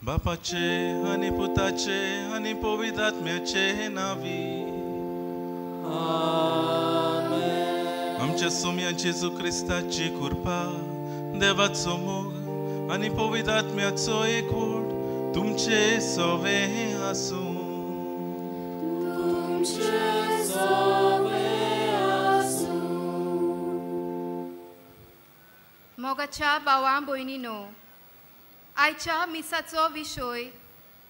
बापाचे आनी पुताचे आनी पवित्र आत्म्याचे नांवी आमेन. आमच्या सोम्या जेजू क्रिस्ताची कृपा, देवाचो मोग आनी पवित्र आत्म्याचो एकवट तुमचे सवे आसूं. तुमचे सवे आसूं. मोगाच्या भावा भयणीनो, आयच्या मिसाचो विशय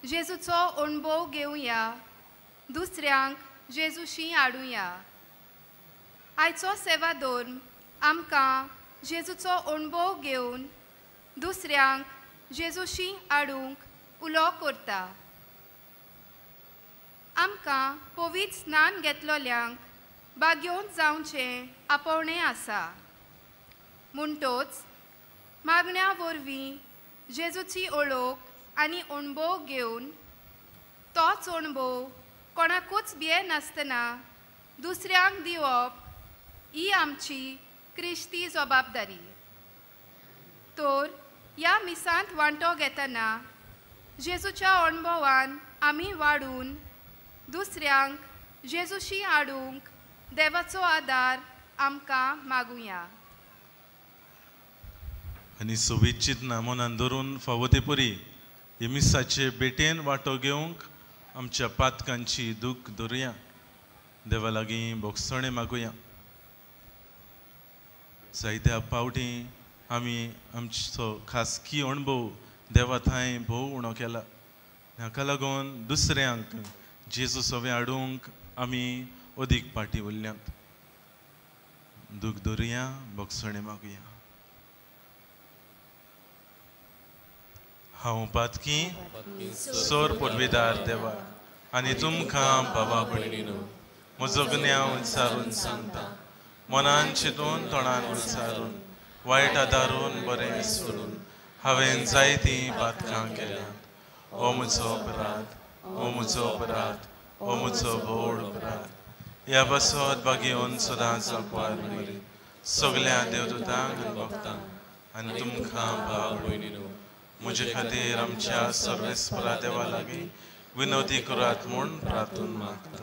जेजूचो अणभव घेवया, दुसऱ्यांक जेजूशी हाडुया. आयचो सेवा धर्म आमकां जेजूचो अणभव घेवन दुसऱ्यांक जेजूशी हाडूंक उलो करता. आमकां पवित्र स्नान घेतलोल्यांक भाग्योन जावचें आपोवणें आसा. म्हणटोच मागण्या वरवीं जेजूची ओळख आनी अणभव घेवन तोच अणभव कोणाकूच भियेनासतना दुसऱ्यांक दिवप ही आमची क्रिस्ती जबाबदारी. तर ह्या मिसांत वांटो घेतना जेजूच्या अणभवान आमी वाडून दुसऱ्यांक जेजूशी हाडूंक देवाचो आदार आमकां मागुया. आनी सोबीत चिंतना मनान धरून फावो ते परी हे मिसाचे भेटेन वांटो घेवंक आमच्या पातकांची दूख धरुया. देवा लागीं भोगसणें मागुया. जायत्या पावटी आमी आमचो खासगी अणभव देवा थंय भोव उणो केला. हाका लागून दुसऱ्यांक जेजू सवे हाडूंक आमी अदीक पाटी उरल्यात. दूख धरुया, भोगसणें मागुया. हांव पातकी सोर पुर्विदार देवा आनी तुमकां बाबा भयणीनो म्हजो गुन्यांव विचारून सांगता. मनान चिंतून तोंडान उचारून वायट आदारून बरें सोडून हांवें जायतीं पातकां केल्यांत. ओ म्हजो अपराध, ओ म्हजो अपराध, ओ म्हजो व्हड अपराध. ह्या पासत बागेवन सदांच आंकवार मरी सगल्या देवदूतांक आनी भक्तांक आनी तुमकां भाव भयणीनो म्हजे खातीर आमच्या सर्वेस्परा देवा लागीं विनवती करात म्हूण प्रार्थून मागता.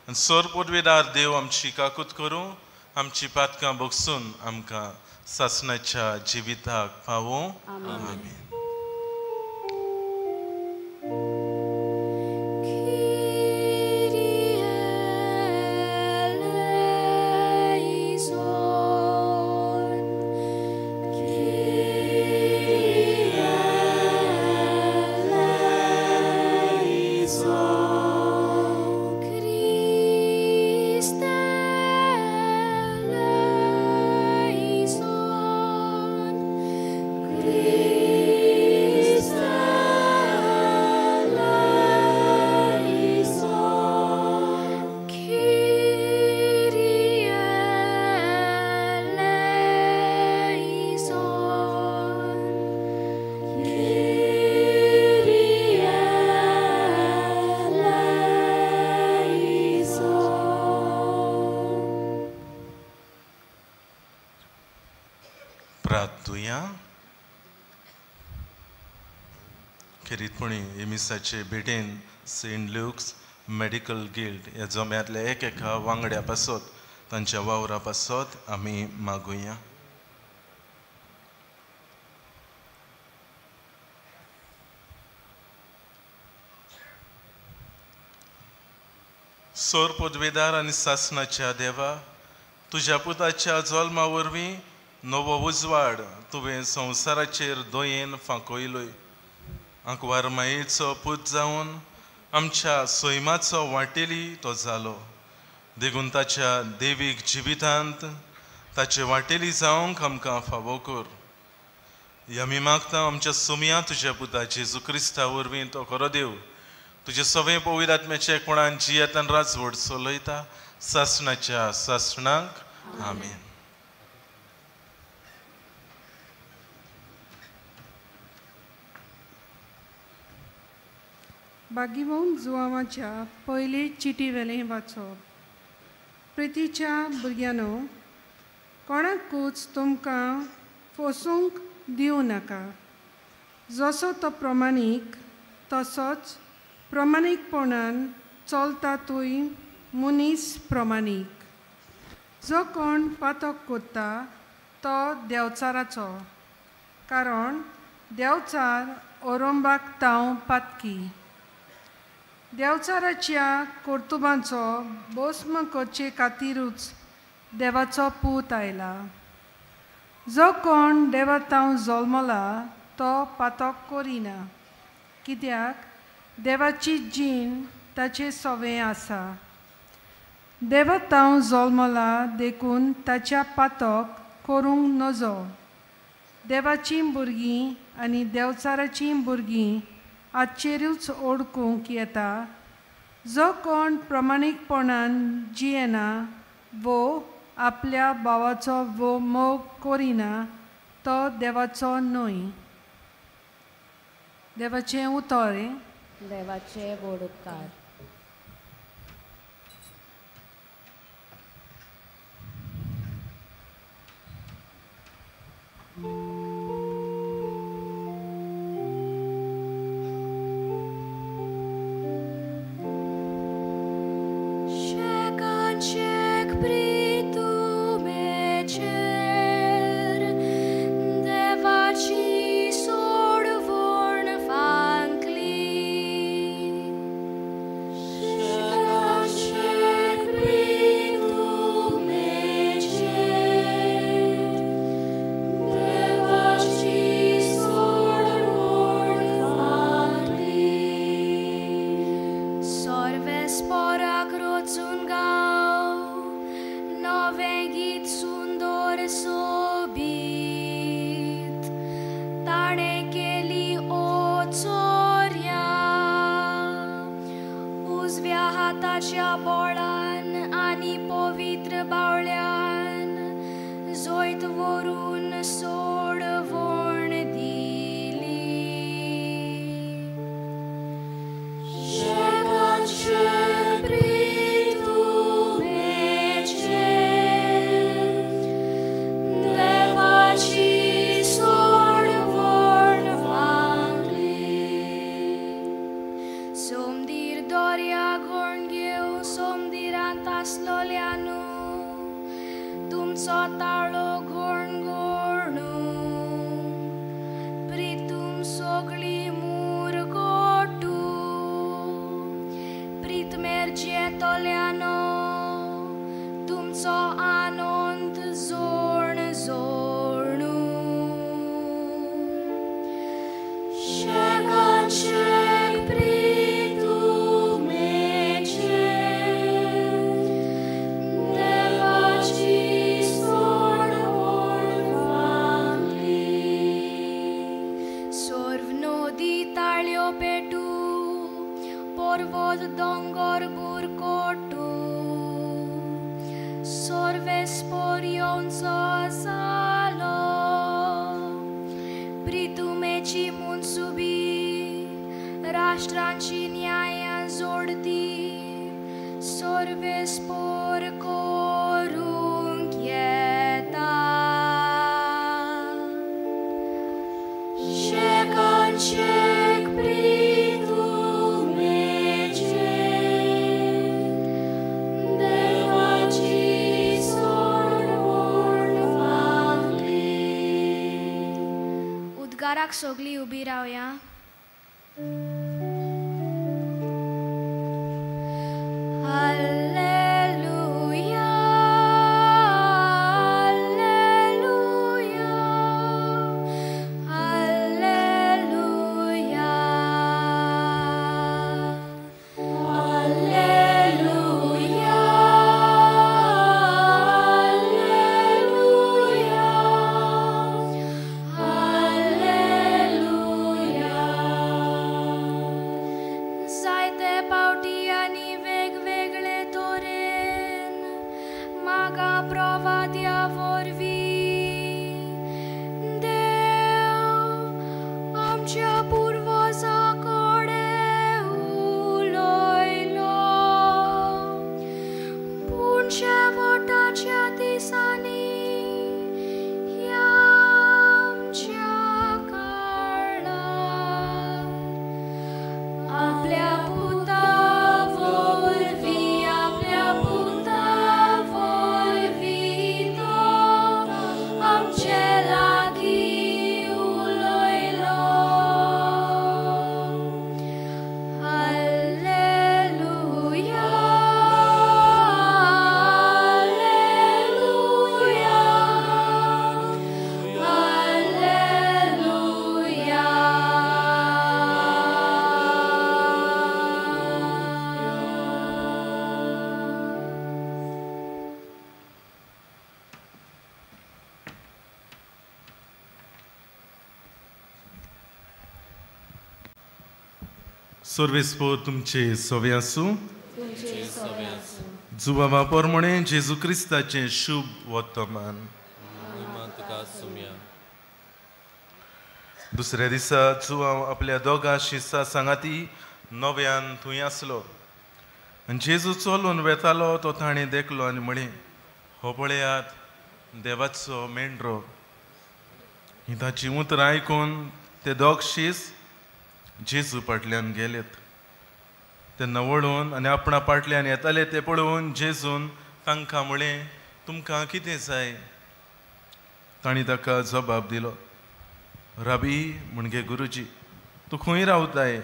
आनी सोर पुर्विदार देव आमची काकूत करूं, आमची पातकां बगसून आमकां सासणाच्या जिविताक पावों. आमेन. खेरीतपणी एमिसाचे भेटेन सेंट ल्युक्स मेडिकल गिल्ड ह्या जम्यांतल्या एक एका वांगड्या पासत तांच्या वावरा पासत आमी मागुया. सोर पदवेदार आनी सासणाच्या देवा, तुज्या पुताच्या जल्मा वरवीं नवो उजवाड तुवें संवसाराचेर दयेन फांकयलोय. आंकवार मायेचो पूत जावन आमच्या सैमाचो वांटेली तो जालो. देखून ताच्या देवीक जिवितांत ताचे वाटेली जावंक आमकां फावो कर. आमी मागता आमच्या सोमया तुज्या पुता जेजू क्रिस्ता वरवीं तो खरो देव तुजे सगळे पवित्र आत्म्याच्या एकपणान जियेतान राजवट चलयता सासणाच्या सासणाक. आमेन. बागीवोन जुवांवाच्या पयले चिटी वेलें वाचप. प्रितीच्या भुरग्यांनो, कोणाकूच तुमकां फसूंक दिवं नाका. जसो तो प्रमाणीक तसोच प्रमाणीकपणान चलता तूंय मनीस प्रमाणीक. जो कोण पातक करता तो देवचाराचो, कारण देवचार ओरंबाक तांव पातकी. देवचाराच्या कर्तुबांचो भस्म करचे खातीरूच देवाचो पूत आयला. जो कोण देवा तांव जल्मला तो पातक करिना, कित्याक देवाची जीण ताचे सवें आसा. देवा तांव जल्मला देखून ताच्या पातक करूंक नजो. देवाचीं भुरगीं आनी देवचाराचीं भुरगीं आचेरूच ओडकूंक येता. जो कोण प्रमाणीकपणान जियेना वो आपल्या भावाचो वो मोग करिना तो देवाचो न्हय. देवाचें उतर. देवाचे व्हड उपकार. सगळी उबी रावया. Hallelujah, hallelujah, hallelujah, hallelujah, hallelujah. एका प्रवाद्या वरवीं देव आमच्या पुर्वजां कडेन उलयलो, पूण शेवटाच्या दिसांनी ह्या आमच्या काळार आपल्या पुता वरवीं, आपल्या पुता वरवीं तो आमचे लागीं उलयलो. Hallelujah, hallelujah, hallelujah. सर्वेस्पोर तुमचे सवे आसूं. जुवावा पोरमणे जेजू क्रिस्ताचें शुभ वर्तमान. दुसऱ्या दिसा जुवाव आपल्या दोगां शिसा सांगाती नव्यान थंय आसलो आनी जेजू चलून वेतालो तो ताणें देखलो आनी म्हळें, हो पळयात देवाचो मेंढरो. ही ताची उतरां आयकून ते दोग शीस जेजू फाटल्यान गेलेत. तेन्ना वळून आनी आपणा फाटल्यान येताले ते पळोवन जेजून तांकां म्हळें, तुमकां कितें जाय? तांणी ताका जबाब दिलो, राबी म्हणजे गुरुजी, तूं खंय रावताय?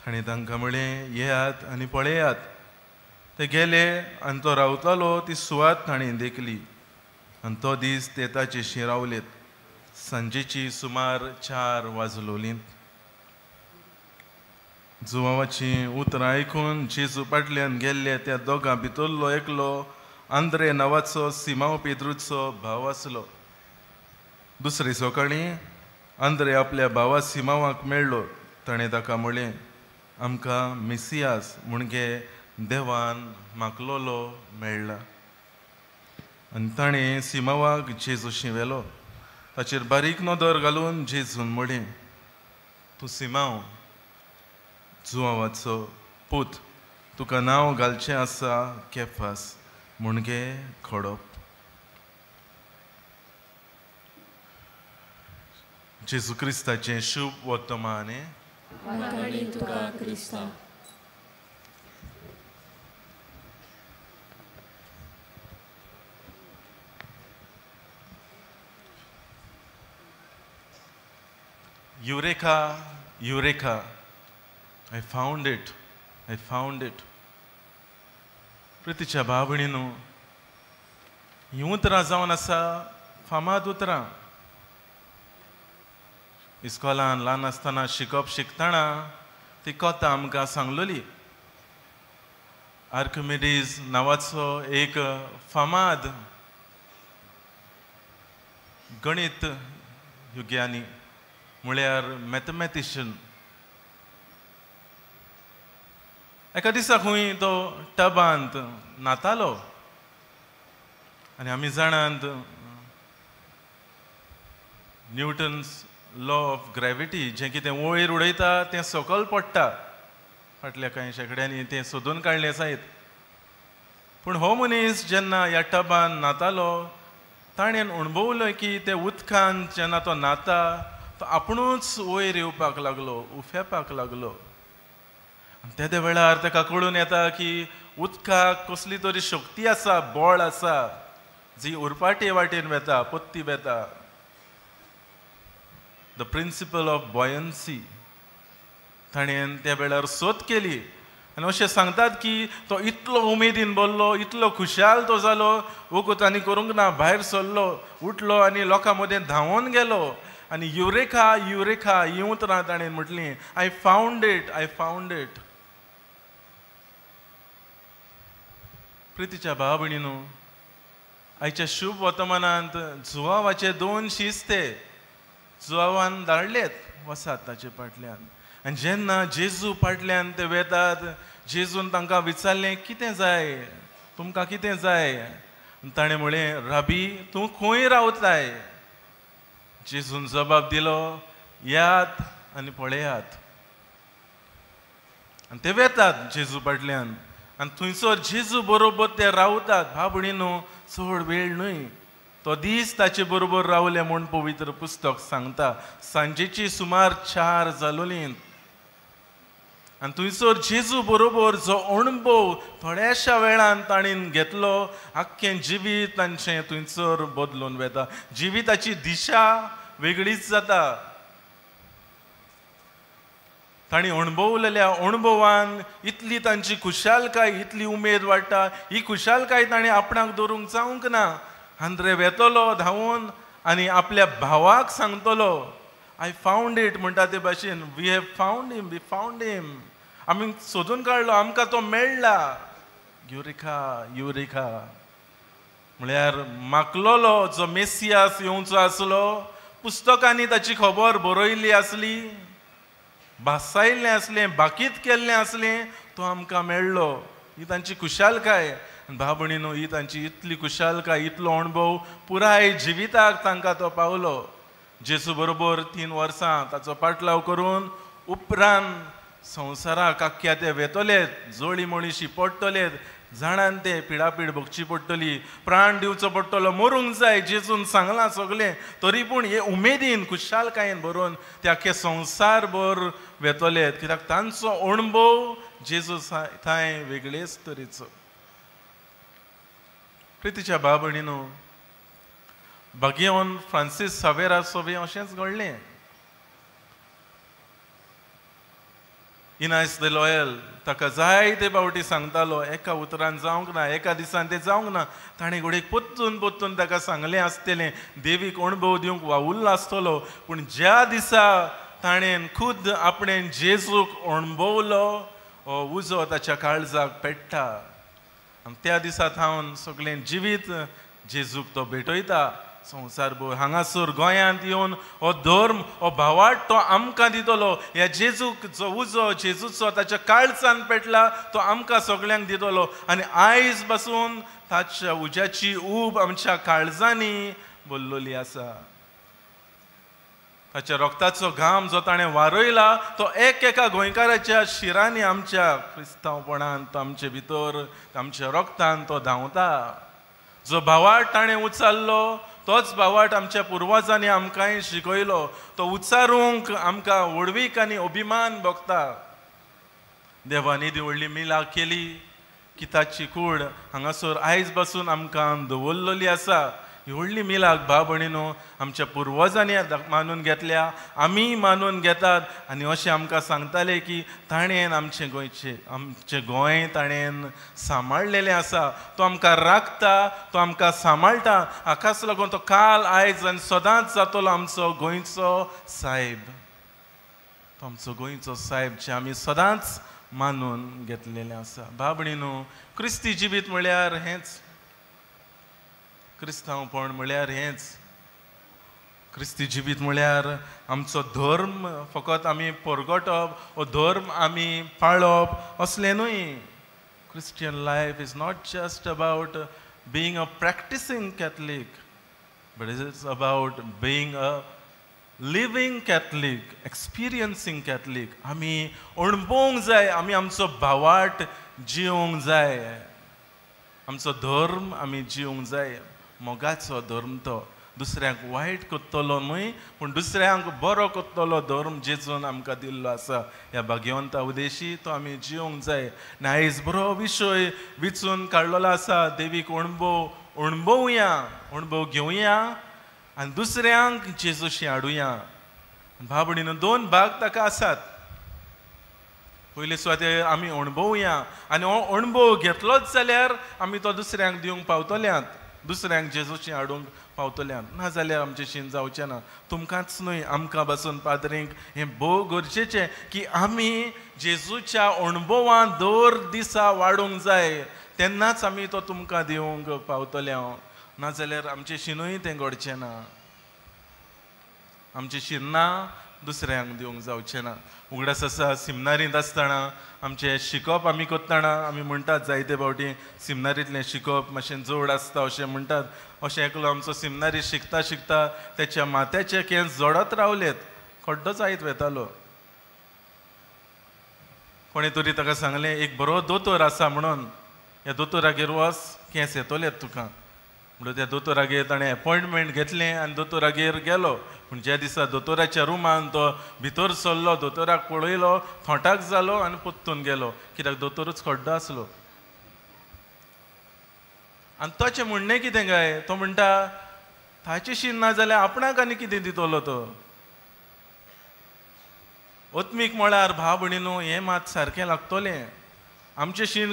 ताणें तांकां म्हळें, येयात आनी पळयात. ते गेले आनी तो रावतालो ती सुवात ताणें देखली आनी तो दीस ते ताचेशी रावलेत. सांजेची सुमार 4 वाजलोलीं. जुवावाचीं उतरां आयकून जेजू फाटल्यान गेल्ले त्या दोगां भितरलो एकलो आंद्रे नांवाचो सिमांव पेद्रूचो भाव आसलो. दुसरे सकाळीं आंद्रे आपल्या भावा सिमांवाक मेळ्ळो. ताणें ताका म्हळें, आमकां मिसियास म्हणजे देवान मागलोलो मेळ्ळा. आनी ताणें सिमांवाक जेजूशी व्हेलो. ताचेर बारीक नदर घालून जेजून म्हळें, तूं सिमांव जुवावाचो पूत, तुका नांव घालचें आसा केफास म्हणजे खडप. जेजू क्रिस्ताचें शुभ वर्तमान. Eureka, eureka, I found it, I found it. प्रितीच्या भाव भयणीनो, हीं उतरां जावन आसा फामाद उतरां. इस्कॉलान ल्हान आसतना शिकप शिकतना ती कथा आमकां सांगलोली. आर्किमिडीज नांवाचो एक फामाद गणीत विज्ञानी म्हळ्यार मॅथमॅटिशन, एका दिसा खंय तो टबांत न्हातालो आनी आमी जाणात न्यूटन्स लॉ ऑफ ग्रॅविटी, जें कितें वयर उडयता तें सकयल पडटा. फाटल्या कांय शेंकड्यांनी तें सोदून काडलें जायत. पूण हो मनीस जेन्ना ह्या टबान न्हातालो ताणें अणभवलें की ते उदकान जेन्ना तो न्हाता तो आपुणूच वयर येवपाक लागलो, उफेपाक लागलो. आनी तेदे वेळार ताका कळून येता की उदकाक कसली तरी शक्ती आसा, बळ आसा, जी उरफाटे वाटेन वेता, पत्ती वेता. The principle of buoyancy ताणें त्या वेळार सोद केली आनी अशें सांगतात की तो इतलो उमेदीन बोल्लो, इतलो खुशाल तो जालो, वगत आनी करूंक ना, भायर सरलो, उठलो आनी लोकां मदें धांवोन गेलो आनी युरेखा युरेखा हीं उतरां ताणें म्हटलीं, I found it, I found it. प्रितीच्या भाव भयणीनो, आयच्या शुभ वर्तमानांत जुवावाचे दोन शीस ते जुवावान धाडलेत वसात ताचे फाटल्यान. आनी जेन्ना जेजू फाटल्यान ते वेतात, जेजून तांकां विचारलें, कितें जाय तुमकां, कितें जाय? ताणें म्हळें, राबी तूं खंय रावताय? जेजून जबाब दिलो, यात आनी पळयात. आनी ते वेतात जेजू फाटल्यान आनी थंयसर जेजू बरोबर ते रावतात. भाव भयणीनो, चड वेळ न्हय, तो दीस ताचे बरोबर रावले म्हूण पवित्र पुस्तक सांगता. सांजेची सुमार 4 जालोलीं आनी थंयसर जेजू बरोबर जो अणभव थोड्याशा वेळान ताणें घेतलो, आख्खें जिवीत तांचें थंयसर बदलून वता. जिविताची दिशा वेगळीच जाता. तांणी अणभवलेल्या अणभवान इतली तांची खुशालकाय, इतली उमेद वाडटा. ही खुशालकाय ताणें आपणाक दवरूंक जावंक ना. आंद्रे वेतलो धांवून आनी आपल्या भावाक सांगतलो, I found it म्हणटा ते भाशेन, we have found him, we found him, आमी सोदून काडलो, आमकां तो मेळ्ळा. युरिका, युरिका म्हळ्यार माकलोलो जो मेसियास येवचो आसलो, पुस्तकांनी ताची खबर बरयल्ली आसली, भासायल्लें आसलें, बाकीत केल्लें आसलें, तो आमकां मेळ्ळो. ही तांची खुशालकाय. भाव भयणीनो, ही तांची इतली खुशालकाय, इतलो अणभव पुराय जिविताक तांकां तो पावलो. जेजू बरोबर 3 वर्सां ताचो पाटलाव करून उपरांत संवसाराक आख्ख्या ते वेतले, जोळी मळीशी पडटले, जाणान ते पिडापीड भोगची पडटली, प्राण दिवचो पडटलो, मरूंक जाय जेजून सांगलां सगळें, तरी पूण हे उमेदीन खुशालकायेन भरून ते आख्खे संवसारभर वेतले, कित्याक तांचो अणभव जेजू थंय वेगळेच तरेचो. प्रितीच्या भाव भयणीनो, भाग्यवन फ्रांसीस सावेरा सोबे अशेंच घडलें. इनास the loyal ताका जायते फावटी सांगतालो, एका उतरान जावंक ना, एका दिसान तें जावंक ना. ताणें घडयेक पोत्तून पोत्तून ताका सांगलें आसतलें, देवीक अणभव दिवंक वावुरलो आसतलो, पूण ज्या दिसा ताणें खुद आपणें जेजूक अणभवलो, हो उजो ताच्या काळजाक पेट्टा. आनी त्या दिसा थावन सगळें जिवीत जेजूक तो भेटयता. संवसारभर हांगासर गोंयांत येवन हो धर्म, हो भावार्थ तो आमकां दितलो. ह्या जेजूक जो उजो जेजूचो ताच्या काळजान पेटला तो आमकां सगळ्यांक दितलो. आनी आयज पासून ताच्या उज्याची ऊब आमच्या काळजांनी भरलेली आसा. ताच्या रोगताचो घाम जो ताणें वारयला तो एक एका गोंयकाराच्या शिरांनी, आमच्या क्रिस्तांवपणान तो आमचे भितर, आमच्या रोगतान तो धांवता. जो भावार्थ ताणें उचारलो तोच भावार्थ आमच्या पुर्वजांनी आमकांय शिकयलो. तो उच्चारूंक आमकां व्हडवीक आनी अभिमान भोगता. देवान येदी व्हडली मिला केली की ताची कूड हांगासर आयज पासून आमकां दवरलेली आसा. ही व्हडली मिलाक भाव भयणीनो आमच्या पुर्वजांनी मानून घेतल्या, आमी मानून घेतात. आनी अशें आमकां सांगताले की ताणें आमचें गोंयचें, आमचें गोंय ताणें सांबाळलेलें आसा. तो आमकां राखता, तो आमकां सांबाळटा. हाकाच लागून तो काल, आयज आनी सदांच जातलो आमचो गोंयचो सायब. तो आमचो गोंयचो सायब जे आमी सदांच मानून घेतलेलें आसा. भाव भयणीनो, क्रिस्ती जिवीत म्हळ्यार हेंच, क्रिस्तांवपण म्हळ्यार हेंच. क्रिस्ती जिवीत म्हळ्यार आमचो धर्म फकत आमी परगटप, हो धर्म आमी पाळप असलें न्हय. Christian life is not just about being a practising Catholic, but it is about being a living Catholic, experiencing Catholic. आमी अणभवंक जाय, आमी आमचो भावार्थ जिवंक जाय, आमचो धर्म आमी जिवंक जाय. मोगाचो धर्म तो, दुसऱ्यांक वायट करतलो न्हय, पूण दुसऱ्यांक बरो करतलो धर्म जेजून आमकां दिल्लो आसा. ह्या भाग्यवंता उदेशी तो आमी जिवंक जाय. आनी आयज बरो विशय विचून काडलेलो आसा, देवीक अणभव अणभवया, अणभव घेवया आनी दुसऱ्यांक जेजूशी हाडुया. भाव भयणीनो, 2 भाग ताका आसात. पयले सुवातेर आमी अणभवया आनी हो अणभव घेतलोच जाल्यार आमी तो दुसऱ्यांक दिवंक पावतल्यात, दुसऱ्यांक जेजूशी हाडूंक पावतल्यात. नाजाल्यार आमचें शीन जावचें ना. तुमकांच न्हय, आमकां पासून पाद्रींक हें भोव गरजेचें की आमी जेजूच्या अणभवान दर दिसा वाडूंक जाय, तेन्नाच आमी तो तुमकां दिवंक पावतले. हांव नाजाल्यार आमचें शिनूय तें घडचें ना. आमचें शीन ना दुसऱ्यांक दिवंक जावचें ना. उगडास आसा सिमनारींत आसतना आमचें शिकप आमी करतना आमी म्हणटात जायते फावटी सिमनारींतलें शिकप मातशें जोड आसता अशें म्हणटात. अशें एकलो आमचो सिमनारी शिकता शिकता तेच्या माथ्याचे केंस जोडत रावलेत, खड्डो जायत वेतालो. कोणें तरी ताका सांगलें एक बरो दोतोर आसा म्हणून, ह्या दोतोरागेर वच केंस येतलेत तुका म्हणून. त्या दोतोरागेर ताणें एपॉयंटमेंट घेतलें आनी दोतोरागेर गेलो. पूण ज्या दिसा दोतोराच्या रुमान तो भितर सरलो, दोतोराक पळयलो, थोंटाक जालो आनी परतून गेलो, कित्याक दोतोरूच खड्डो आसलो. आनी ताचें म्हणणें कितें काय, तो म्हणटा ताचेशी ना जाल्यार आपणाक आनी कितें दितलो तो. आत्मीक मळार भाव भयणीनो हें मात सारकें लागतलें. आमचें शीण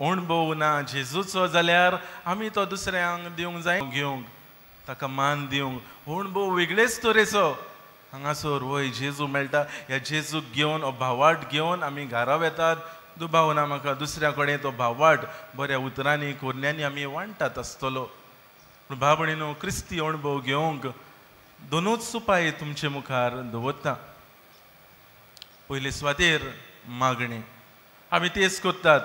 अणभव ना जेजूचो जाल्यार आमी तो दुसऱ्यांक दिवंक जाय, घेवंक ताका मान दिवंक. अणभव वेगळेच तरेचो हांगासर वय जेजू मेळटा, ह्या जेजूक घेवन हो भावाट घेवन आमी घरा वेतात. दुबाव ना म्हाका दुसऱ्या कडेन तो भावाट बऱ्या उतरांनी कोरण्यांनी आमी वांट्टात आसतलो. पूण भाव भयणीनो क्रिस्ती अणभव घेवंक दोनूच उपाय तुमचे मुखार दवरता. पयले सुवातेर मागणें. आमी तेच करतात,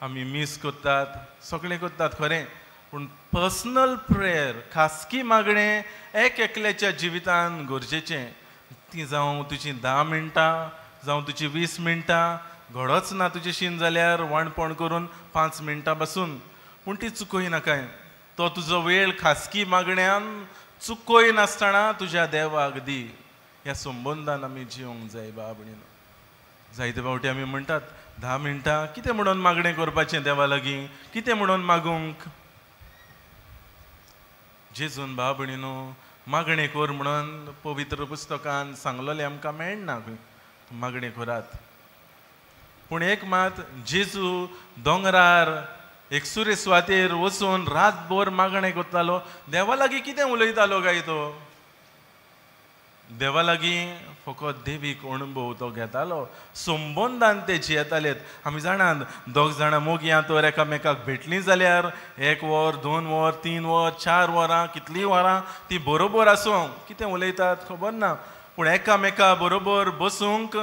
आमी मीस करतात, सगळें करतात खरें, पूण पर्सनल प्रेयर खासगी मागणें एक एकल्याच्या जिवितान गरजेचें. ती जावं तुजी 10 मिनटां, जावं तुजी 20 मिनटां, घडोच ना तुजें शीन जाल्यार वाणपण करून 5 मिनटां बसून, पूण ती चुकय नाकाय. तो तुजो वेळ खासगी मागण्यान चुकय नासतना तुज्या देवाक दी. ह्या संबंदान आमी जिवंक जाय बाब भयणीनो. जायते फावटी आमी म्हणटात 10 मिनटां कितें म्हणून मागणें करपाचें देवा लागीं, कितें म्हणून मागूंक. जेजून भाव भयणीनो मागणें कर म्हणून पवित्र पुस्तकान सांगलेलें आमकां मेळना, मागणें करात. पूण एक मात जेजू दोंगरार एकसुरे सुवातेर वचून रातभर मागणें करतालो. देवा लागीं कितें उलयतालो काय तो? देवा लागीं फकत देवीक अणभव तो घेतालो, संबंदान ते जियेतालेत. आमी जाणात दोग जाणां मोगयां तर एकामेकाक भेटलीं जाल्यार 1 वर, 2 वर, 3 वर, 4 वरां, कितलीं वरां ती बरोबर आसूं कितें उलयतात खबर ना, पूण एकामेका बरोबर बसूंक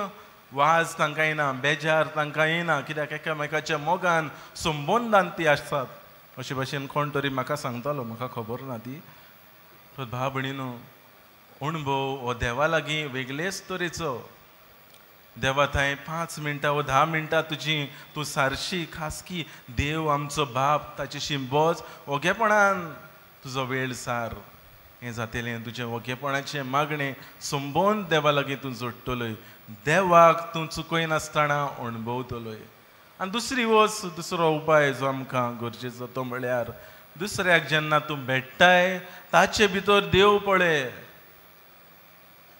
वाज तांकां येना, बेजार तांकां येना, कित्याक एकामेकाच्या मोगान संबंदान ती आसतात. अशे भाशेन कोण तरी म्हाका सांगतालो, म्हाका खबर ना ती. भाव भयणीनो अणभव हो देवा लागीं वेगळेच तरेचो. देवा थंय 5 मिनटां वो 10 मिनटां तुजी तूं सारशी खासकी देव आमचो बाप ताचेशी बस ओगेपणान तुजो वेळ सार. हें जातलें तुजें ओगेपणाचें मागणें संबंद देवा लागीं तूं जोडटलोय, देवाक तूं चुकयनासतना अणभवतलोय. आनी दुसरी वस्त, दुसरो उपाय जो आमकां गरजेचो तो म्हळ्यार दुसऱ्याक जेन्ना तूं भेट्टाय ताचे भितर देव पळय.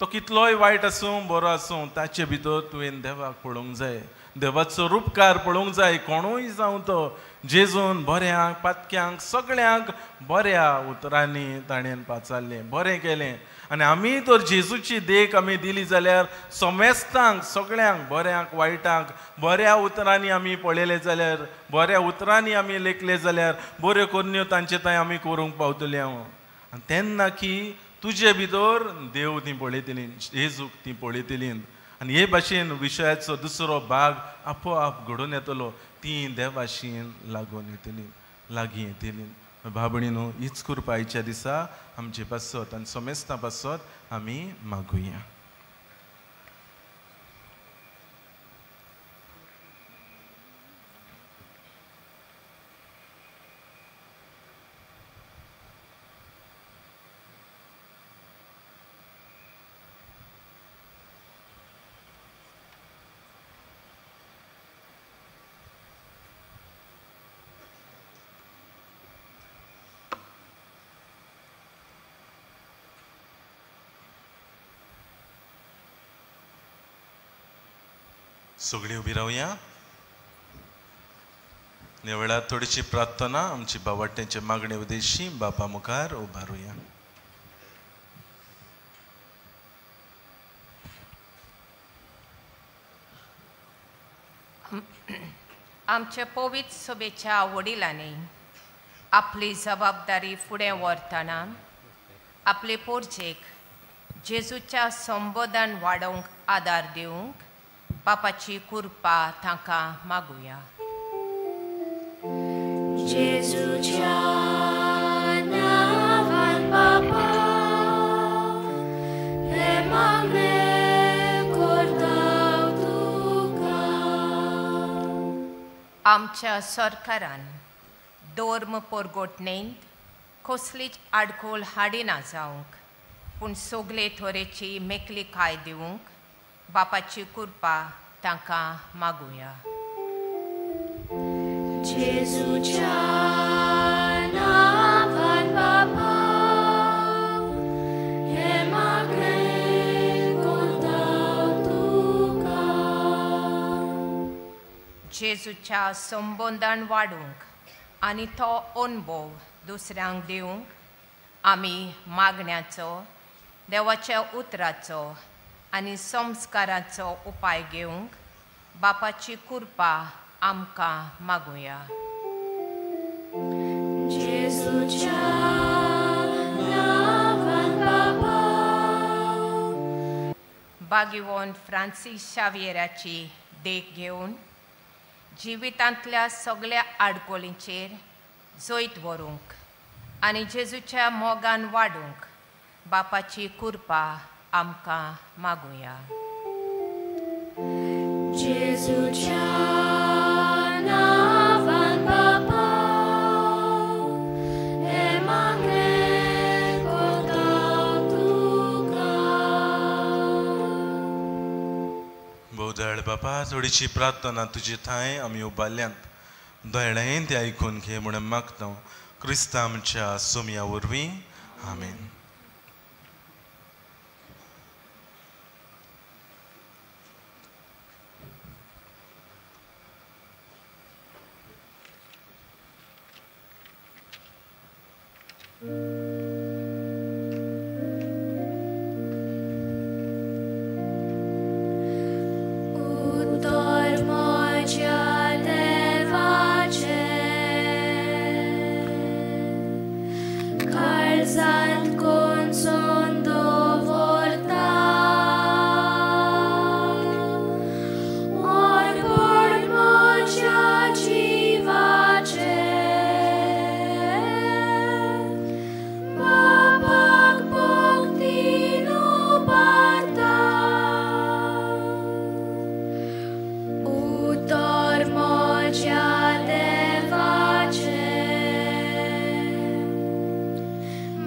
तो कितलोय वायट आसूं बरो आसूं ताचे भितर तुवें देवाक पळोवंक जाय, देवाचो रुपकार पळोवंक जाय. कोणूय जावं तो जेजून बऱ्यांक पातक्यांक सगळ्यांक बऱ्या उतरांनी ताणें पाचारलें, बरें केलें. आनी आमी तर जेजूची देख आमी दिली जाल्यार समेस्तांक सगळ्यांक बऱ्यांक वायटांक बऱ्या उतरांनी आमी पळयलें जाल्यार, बऱ्या उतरांनी आमी लेखले जाल्यार बऱ्यो करण्यो तांचे थंय आमी करूंक पावतले हांव. आनी तेन्ना की तुजे भितर देव ती पळयतली, जेजूक ती पळयतली. आनी हे भाशेन विशयाचो दुसरो भाग आपोआप घडून येतलो, ती देवाशीन लागून येतली, लागीं येतली. भाव भयणीनो हीच कृपा आयच्या दिसा आमचे पासत आनी समेस्तां पासत आमी मागुया. सगळीं उबी रावया. ह्या वेळार थोडीशी प्रार्थना आमची बावाट्यांचे मागणे उद्देशी बापा मुखार उबारुया. आमच्या पवित्र सभेच्या वडिलांनी आपली जबाबदारी फुडें व्हरतना आपले पोरजेक जेजूच्या संबोधन वाडोवंक आदार दिवंक बापाची कृपा तांकां मागुया. जेजूच्या नांवान बापा हे मागणें करता तुका. आमच्या सरकारान धर्म परगटणेंत कसलीच आडखळ हाडिना जावंक पूण सगळे तरेची मेकळीकाय दिवंक बापाची कृपा तांकां मागुया. जेजूच्या नांवान बापा हे मागणें करता तुका. जेजूच्या संबंदान वाडूंक आनी तो अणभव दुसऱ्यांक दिवंक आमी मागण्याचो, देवाच्या उतराचो आनी संस्काराचो उपाय घेवंक बापाची कृपा आमकां मागुया. जेजूच्या नांवान बापा. बागिवोन फ्रांसीस शाव्येराची देख घेवन जिवितांतल्या सगळ्या आडकोळींचेर जैत व्हरूंक आनी जेजूच्या मोगान वाडूंक बापाची कृपा आमकां मागुया. जेजूच्या नांवान बापा हे मागणें करता तुका. भोव बापा, थोडीशी प्रार्थना तुजे ठांय आमी उबारल्यांत, दयाळायेन ती आयकून घे म्हणून मागता क्रिस्ता आमच्या सोमया वरवीं. आमेन. उतर म्हज्या देवाचें काळजांत कोनसून दवरता, अर्पण म्हज्या जिवाचें बापाक भक्तीन उबारता. उतर म्हज्या देवाचें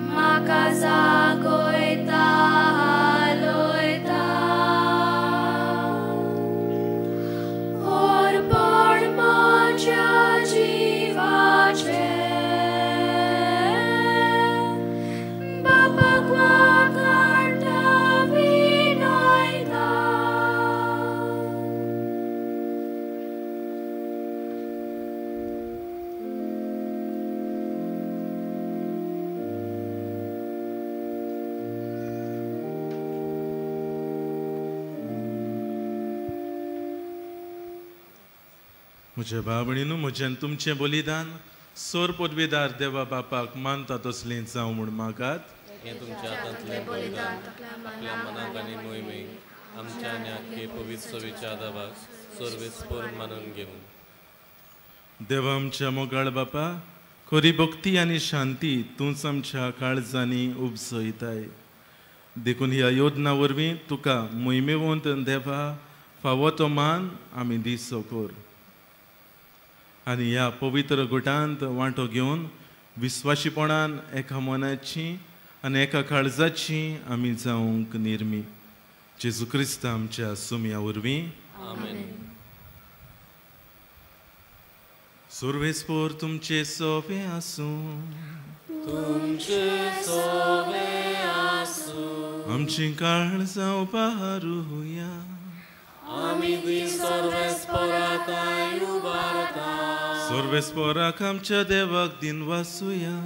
म्हाका जागयता हालयता, अर्पण म्हज्या जिवाचें बापाक वाखाणटा विनयता. म्हज्या भाव-भयणीनू, म्हजें तुमचें बलिदान सोर पदवीदार देवा बापाक मानता तसलें जावं म्हूण मागात. हें तुमच्या हातांतलें बलिदान आपल्या मनाक आनी मोहिमेक आमच्या आनी आख्खे पवित्र सभेच्या आदाबाक सर्वेस्पर मानून घेवं. देवा आमच्या मोगाळ बापा, खरी भक्ती आनी शांती तूंच आमच्या काळजांनी उपजयताय, देखून ह्या योजना वरवीं तुका मोहिमेवंत देवा फावो तो मान आमी दिसो कर आनी ह्या पवित्र गुटांत वांटो घेवन विस्वाशीपणान एका मनाची आनी एका काळजाची आमी जावंक निर्मी. जेजू क्रिस्त आमच्या सुमया वरवीं. आमेन. सुर्वेस्पोर तुमचे सोवे आसूं. तुमचे सोवे आसूं. आमची काळजां उबारुया. आमी ती सर्वेस्पराक उबारता. सर्वेस्पराक आमच्या देवाक दिनवासुया.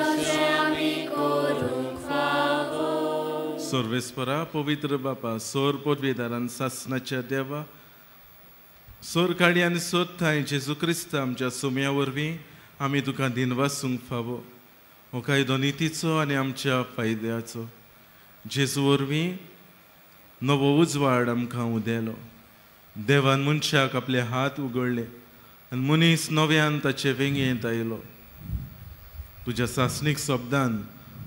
अशें आमी करूंक फावो. सर्वेस्परा पवित्र बापा, सोर पदवीदारान सासनाच्या देवा, सोर काडी आनी सोदताय जेजू क्रिस्त आमच्या सुम्या वरवीं आमी तुका दिनवासूंक फावो. हो कायदो नितीचो आनी आमच्या फायद्याचो. जेजू वरवीं नवो उजवाड आमकां उदेलो. देवान मनशाक आपले हात उगडले आनी मनीस नव्यान ताचे वेंगेंत आयलो. तुज्या सासणीक शब्दान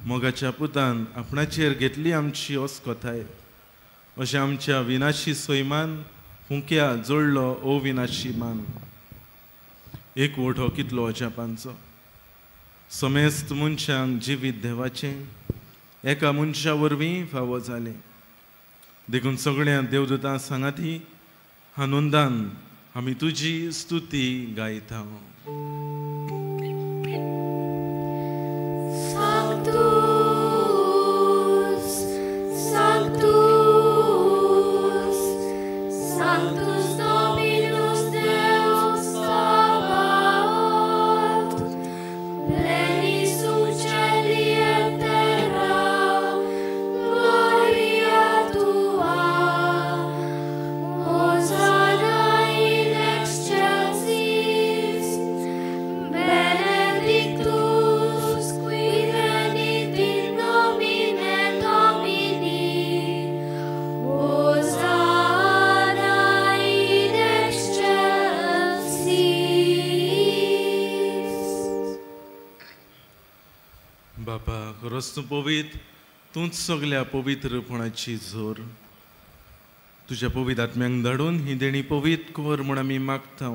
मोगाच्या पुतान आपणाचेर घेतली आमची अस्कथाय. अशें आमच्या विनाशी सैमान फुंक्या जोडलो अविनाशी मान. एकवट हो कितलो अजापांचो. समेस्त मनशांक जिवीत देवाचें एका मनशा वरवीं फावो जालें. देखून सगळ्या देवदूतां सांगाती आनंदान आमी तुजी स्तुती गायता. Sanctus, Sanctus, Sanctus Dominus Deus Sabaoth, pleni sunt celi et terra, gloria tua, Hosanna in excelsis, benedictus qui venit in nomine Domini, Hosanna in excelsis. बापा खरोच तूं पवित्र, तूंच सगल्या पवित्रपणाची जोर. तुज्या पवित्र आत्म्यांक धाडून ही देणी पवित्र कर म्हूण आमी मागता.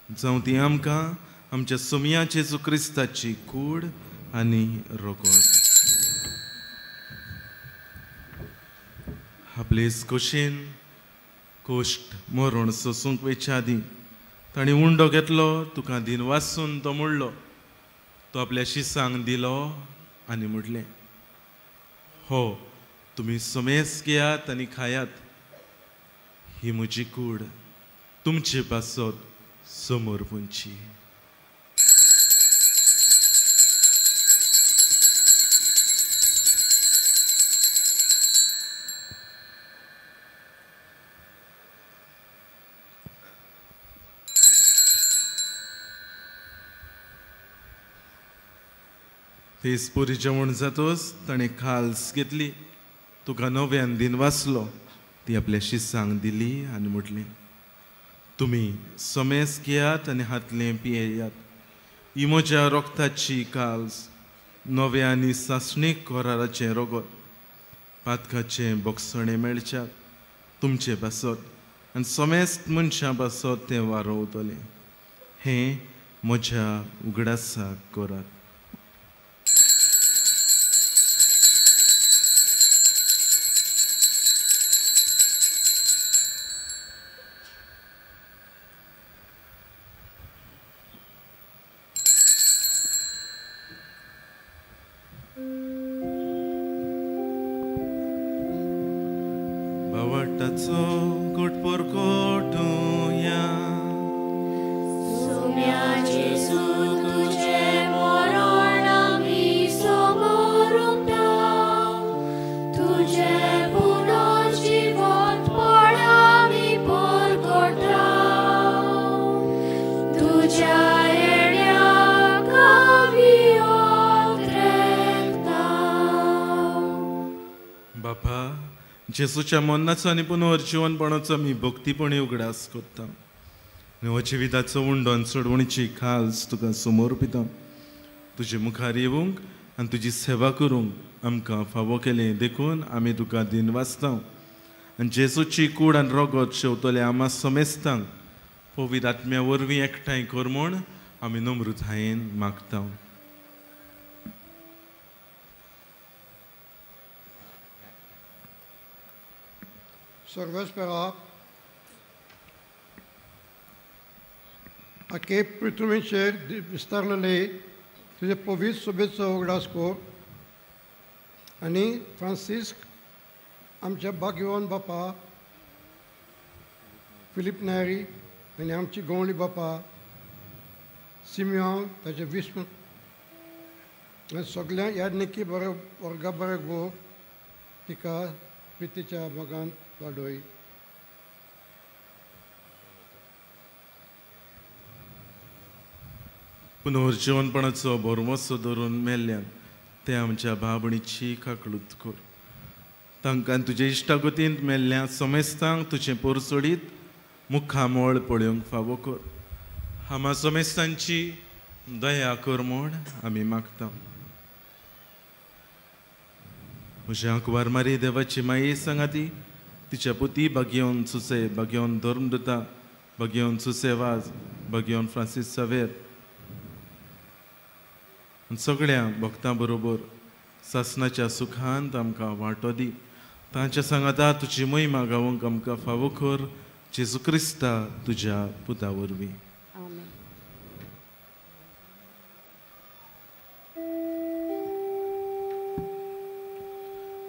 जावं ती आमकां आमच्या सोमया जेजू क्रिस्ताची कूड आनी रोगत. आपले खोशेन कोश्ट मरण सोसूंक वयच्या आदीं ताणें उंडो घेतलो, तुका दिन वासून तो मोडलो, तो आपल्या शिसांक दिलो आनी म्हटलें, हो तुमी समेस घेयात आनी खायात, ही म्हजी कूड तुमचे पासत समोर पुंची. तेच पुरी जेवण जातोच ताणें खाल्स घेतली, तुका नव्यान दिन वाचलो, ती आपल्या शिसांक दिली आनी म्हटलें, तुमी समेस घेयात आनी हातलें पियेयात, ही म्हज्या रोगताची काल्स, नव्या आनी सासणीक कराराचें रोगत, पातकाचें बोगसणें मेळच्याक तुमचे पासत आनी समेस्त मनशां पासत तें वारोवतलें. हें म्हज्या उगडासाक करात. बावटाचो गोटपोर कोटुया सोम्या जेजू तुझे मरण आमी समोर उठता, तुझे पुनर्जीवंतपण आमी परगटा, तुझ्या येण्याक आमी ओत्रेकता. बापा जेजूच्या मरणाचो आनी पुनर्जीवनपणाचो आमी भक्तीपणी उगडास करता आनी हो जिविताचो उंडो आनी चडवणीची खाल्स तुका समोर पिता. तुजे मुखार येवंक आनी तुजी सेवा करूंक आमकां फावो केलें देखून आमी तुका दिन वाचता. आनी जेजूची कूड आनी रोगत शेवतले आमा समेस्तांक पवित्र आत्म्या वरवीं एकठांय कर म्हूण आमी नम्रतायेन मागता. सर्वेस्परा आखे पृथ्वीचेर विस्तारलेले तुजे पवित्र सोबेचो उगडास कर आनी फ्रांसिस्क आमच्या भाग्यवान बापा फिलीप नायरी आनी आमची गवळी बापा सिमियांव ताचे विस्म आनी सगळ्या यादनिकी बरो वर्गा बरे गो तिका प्रितीच्या मोगान वाडोय. पुनर्जीवनपणाचो भरवंसो धरून मेल्ल्यान ते आमच्या भावणीची काकळूत कर. तांकां तुजे इश्टागतींत मेल्ल्या समेस्तांक तुजें पोरसोडीत मुखामळ पळोवंक फावो कर. आमा समेस्तांची दया कर म्हूण आमी मागता. म्हज्या कुवार मारी देवाची माये सांगाती तिच्या पुती बागेवन सुसे, बागेवन धर्मदुता, बागेवन सुसे वाज, बागेवन फ्रांसीस सावेर सगळ्या भक्तां बरोबर सासनाच्या सुखांत आमकां वांटो दी. तांच्या सांगाता तुजी महिमा गावंक आमकां फावो कर, जेजू क्रिस्ता तुज्या पुता वरवीं.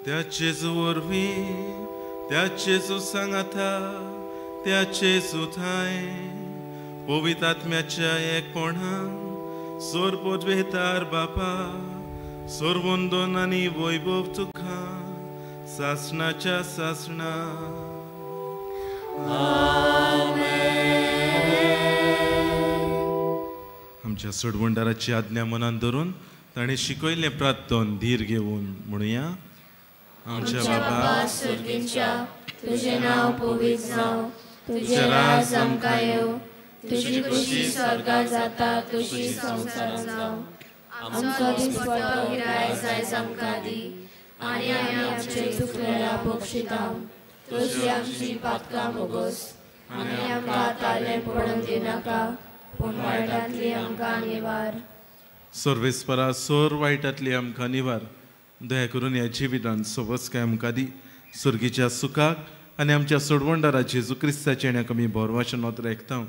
त्या जेजू वरवीं, त्या जेजू सांगाता, त्या जेजू थांय पवित्र आत्म्याच्या एकपणान सोर पदवेतार बापा सोरवंदन आनी वैभव तुका सासणाच्या सासणा. आमच्या सोडवणदाराची आज्ञा मनान धरून ताणें शिकयल्लें प्रार्थन धीर घेवन म्हणुया. आमच्या बाबा स्वर्गींच्या, तुजें नांव पवित्र जावं, तुजें राज आमकां येवं, तुजी खुशी स्वर्गात जाता तशी संवसारांत जावं. आमचो दिसपट्टो गिरायक आयज आमकां दी आनी आमी आमचे चुकलेल्या बक्षिता तशी आमची पातकां मोगोस आनी आमकां तालें पडून दिनाका, पूण वायटांतली आमकां निवार. सर्वेस्परा सोर वायटांतली आमकां निवार. दया करून ह्या जिवितांत सवस्काय आमकां दी, सुर्गीच्या सुखाक आनी आमच्या सोडवणदारा जेजू क्रिस्ताचें आनी आमी भरवाचें नोत्र आयकता.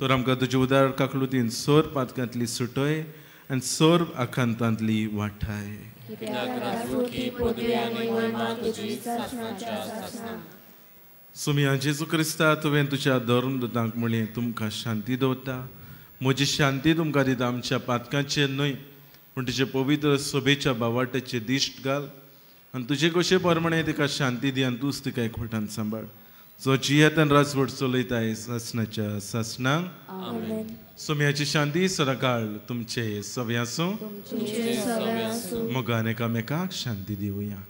तर आमकां तुजे उदार काकलुतीन सोर पातकांतली सुटय आनी सोर आकांतांतली वाठाय. सुमया जेजू क्रिस्ता, तुवें तुज्या धर्मदूतांक म्हणलें, तुमकां शांती दवरता, म्हजी शांती तुमकां दिता, आमच्या पातकांचेर न्हय पूण तुजे पवित्र सभेच्या बावाट्याचे दिश्ट घाल आनी तुजे कशे प्रमाणे तिका शांती दी आनी तूंच तिका एकवटान सांबाळ, जो जियेतान राजवट चलयताय सासणाच्या सासणाक. सोम्याची शांती सदांकाळ तुमचे सवे आसूं. मोगान एकामेकाक शांती दिवया.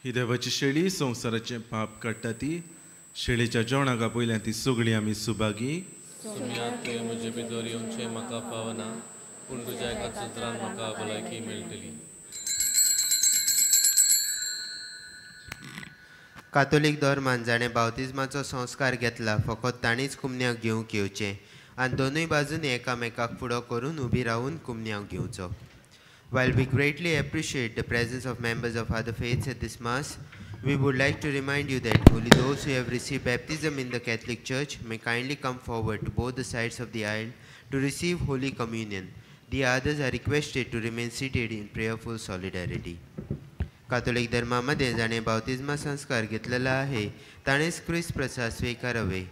ही देवाची शेळी संवसाराचें पाप काडटा ती शेळीच्या जेवणाक आपयल्या ती सगळी आमी सुभागी. म्हजे भितर येवचें म्हाका पावना, पूण तुज्या एका सुत्रान म्हाका भलायकी मेळटली. कातोलीक धर्मान जाणें बावतिज्माचो संस्कार घेतला फकत ताणीच कुमन्याक घेवंक येवचें आनी दोनूय बाजूनी एकामेकाक फुडो करून उबी रावून कुमन्याक घेवचो. While we greatly appreciate the presence of members of other faiths at this Mass, we would like to remind you that only those who have received baptism in the Catholic Church may kindly come forward to both the sides of the aisle to receive Holy Communion. The others are requested to remain seated in prayerful solidarity. Catholic धर्मामध्ये जाणे बाप्तिस्मा संस्कार घेतलेला आहे ताणेच क्रिस्त प्रसाद स्वीकारावे.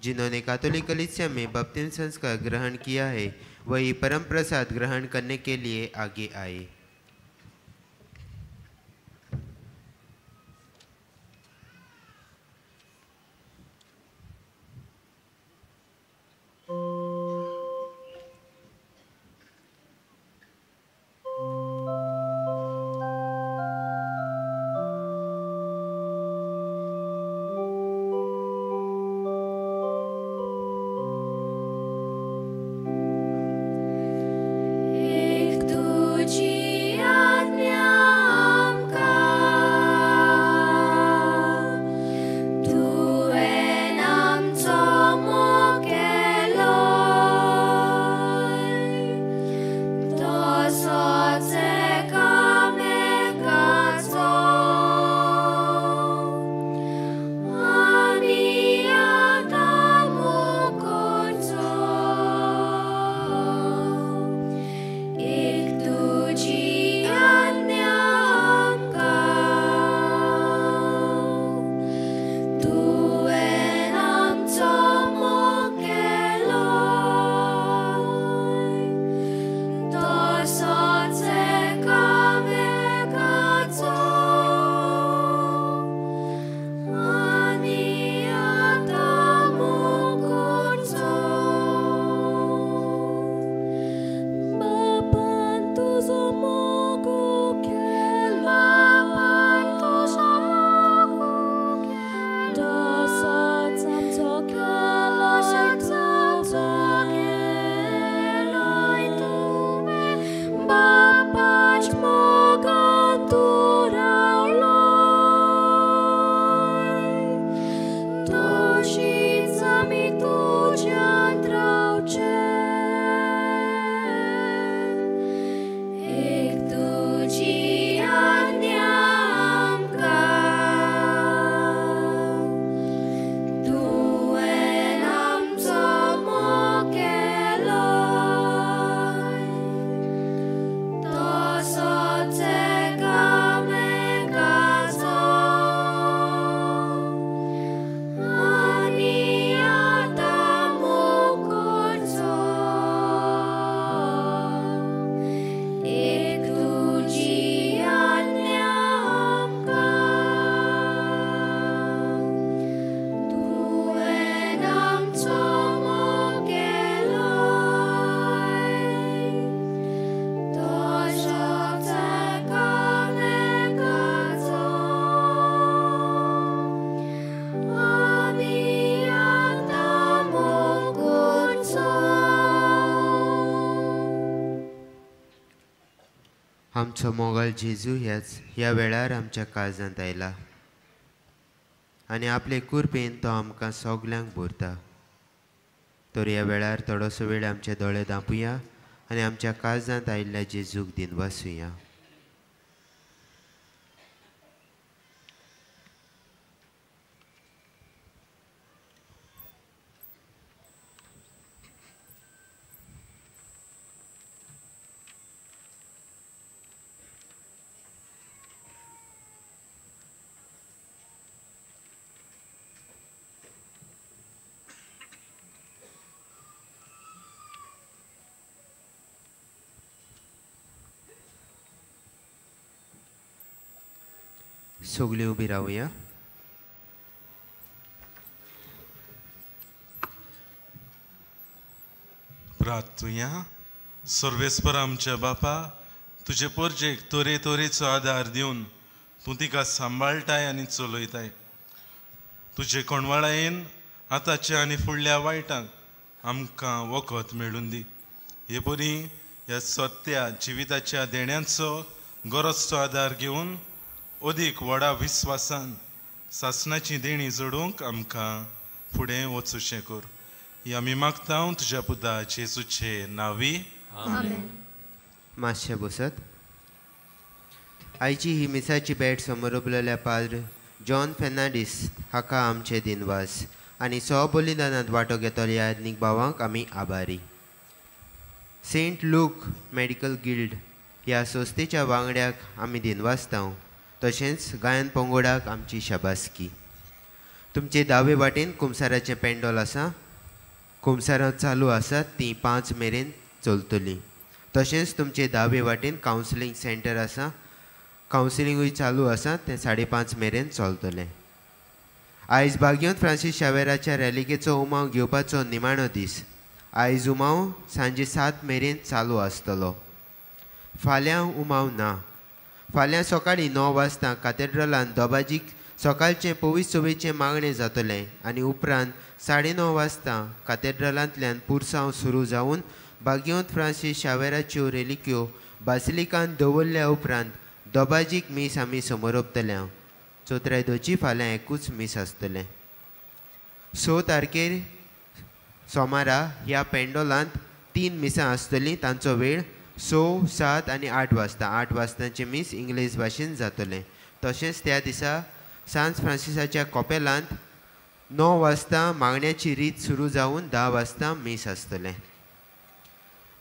जिन्होंने Catholic कलीसिया में बपतिस्म संस्कार ग्रहण किया है वही परम प्रसाद ग्रहण करने के लिए आगे आए. एक तुझी आमचो मोगल जेजू ह्या वेळार आमच्या काळजांत आयला आनी आपले कुरपेन तो आमकां सगल्यांक भरता. तर ह्या वेळार थोडोसो वेळ आमचे दोळे धांपुया आनी आमच्या काळजांत आयिल्ल्या जेजूक दिनवासुया. सगळीं उबी रावया. प्रार्थुया. सर्वेस्पर आमच्या बापा, तुजे पोरजेक तरेतरेचो आदार दिवन तूं तिका सांबाळटाय आनी चलयताय. तुजे कोणवाळायेन आतांच्या आनी फुडल्या वायटांक आमकां वखद मेळून दी. हे परी ह्या सत्या जिविताच्या देण्याचो गरजचो आदार घेवन अदीक व्हडा विस्वासान सासणाची देणी जोडूंक आमकां फुडें वचूशें कर. ही आमी मागता तुज्या पुता जेजूचे नांवी. आमेन. मातशें बसत. आयची ही मिसाची भेट समोर पाद्र जॉन फेर्नांडीस हाका आमचे दिनवास आनी सहबलिदानांत वांटो घेतल्या आधुनीक भावांक आमी आभारी. सेंट लूक मेडिकल गिल्ड ह्या संस्थेच्या वांगड्याक आमी दिनवासता, तशेंच गायन पंगोडाक आमची शाबासकी. तुमचे दावे वाटेन कुमसाराचें पेंडोल आसा. कुमसारां चालू आसात, तीं 5 मेरेन चलतलीं. तशेंच तुमचे दावे वाटेन कावन्सिलींग सेंटर आसा, कावन्सिलिंगूय चालू आसा, तें 5:30 मेरेन चलतलें. आयज बागयोन फ्रांसीस शावेराच्या रॅलिकेचो उमाव घेवपाचो निमाणो दीस. आयज उमाव सांजे 7 मेरेन चालू आसतलो. फाल्यां उमाव ना. फाल्यां सकाळीं 9 वाजता कातेड्रलान दोबाजीक सकाळचें पवीस चोवीचें मागणें जातलें आनी उपरांत 9:30 वाजता कातेड्रलांतल्यान पुरसांव सुरू जावन बागयोन फ्रांसीस शावेराच्यो रेलिक्यो बासिलिकान दवरल्या उपरांत दोबाजीक मीस आमी समोरपतले. चौथरायदोची फाल्यां एकूच मीस आसतलें. 6 तारखेर सोमारा ह्या पेंडोलांत 3 मिसां आसतलीं. तांचो वेळ 6, 7 आनी 8 वाजता. 8 वाजतांचें मीस इंग्लीश भाशेन जातलें. तशेंच त्या दिसा सांत फ्रांसिसाच्या कॉपेलांत 9 वाजता मागण्याची रीत सुरू जावन 10 वाजता मीस आसतलें.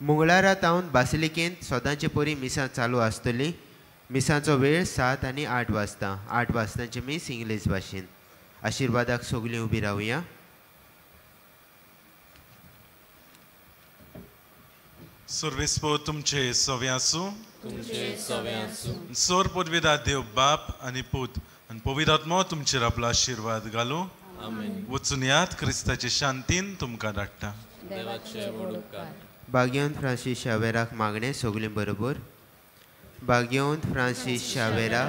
मंगळारा तावन बासिलिकेंत सदांचे परी मिसां चालू आसतलीं. मिसांचो वेळ 7 आनी 8 वाजता. 8 वाजतांचें मीस इंग्लीश भाशेन. आशिर्वादाक सगळीं उबी रावया. सर्वेस्पर तुमचे सवे आसूं. सोर पदवीदार देव बाप आनी पूत आनी पवित्र आत्मो तुमचेर आपलो आशिर्वाद घालूं. वचून यात क्रिस्ताचे शांतीन तुमकां धाडटा. बागयोन फ्रांसीस शावेराक मागणें सगळीं बरोबर. बागयोन फ्रांसीस शावेरा,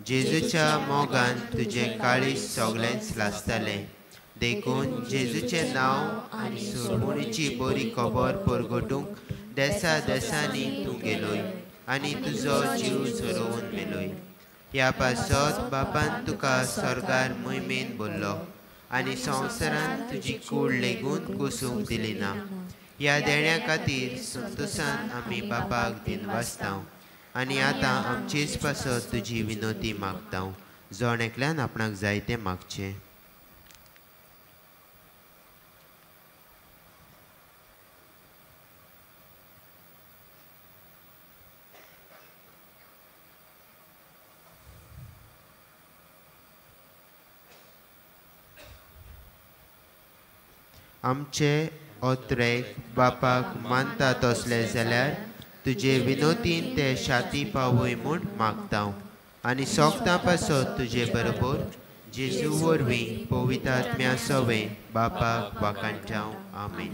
जेजूच्या मोगान तुजें काळीज सगळेंच लासतालें, देखून जेजूचें नांव आनी सोडवणीची बरी खबर परगटूंक देसा देसांनी तूं गेलोय आनी तुजो जीव झरोवन मेलोय. ह्या पासत बापान तुका स्वर्गार मोहिमेन भरलो आनी संवसारान तुजी कूड लेगून कोसूंक दिली ना. ह्या देण्या खातीर संतोसान आमी बापाक दिनवासता आनी आतां आमचेच पासत तुजी विनोती मागता. जण एकल्यान आपणाक जाय तें मागचें. आमचे ओत्रेक बापाक मानता तसले जाल्यार तुजे विनोतीन ते शाती पावय म्हूण मागता आनी सोगतां पासत तुजे बरोबर जेजू वरवीं पवित्र आत्म्या सवें बापाक वाखाणटाव. आमेन.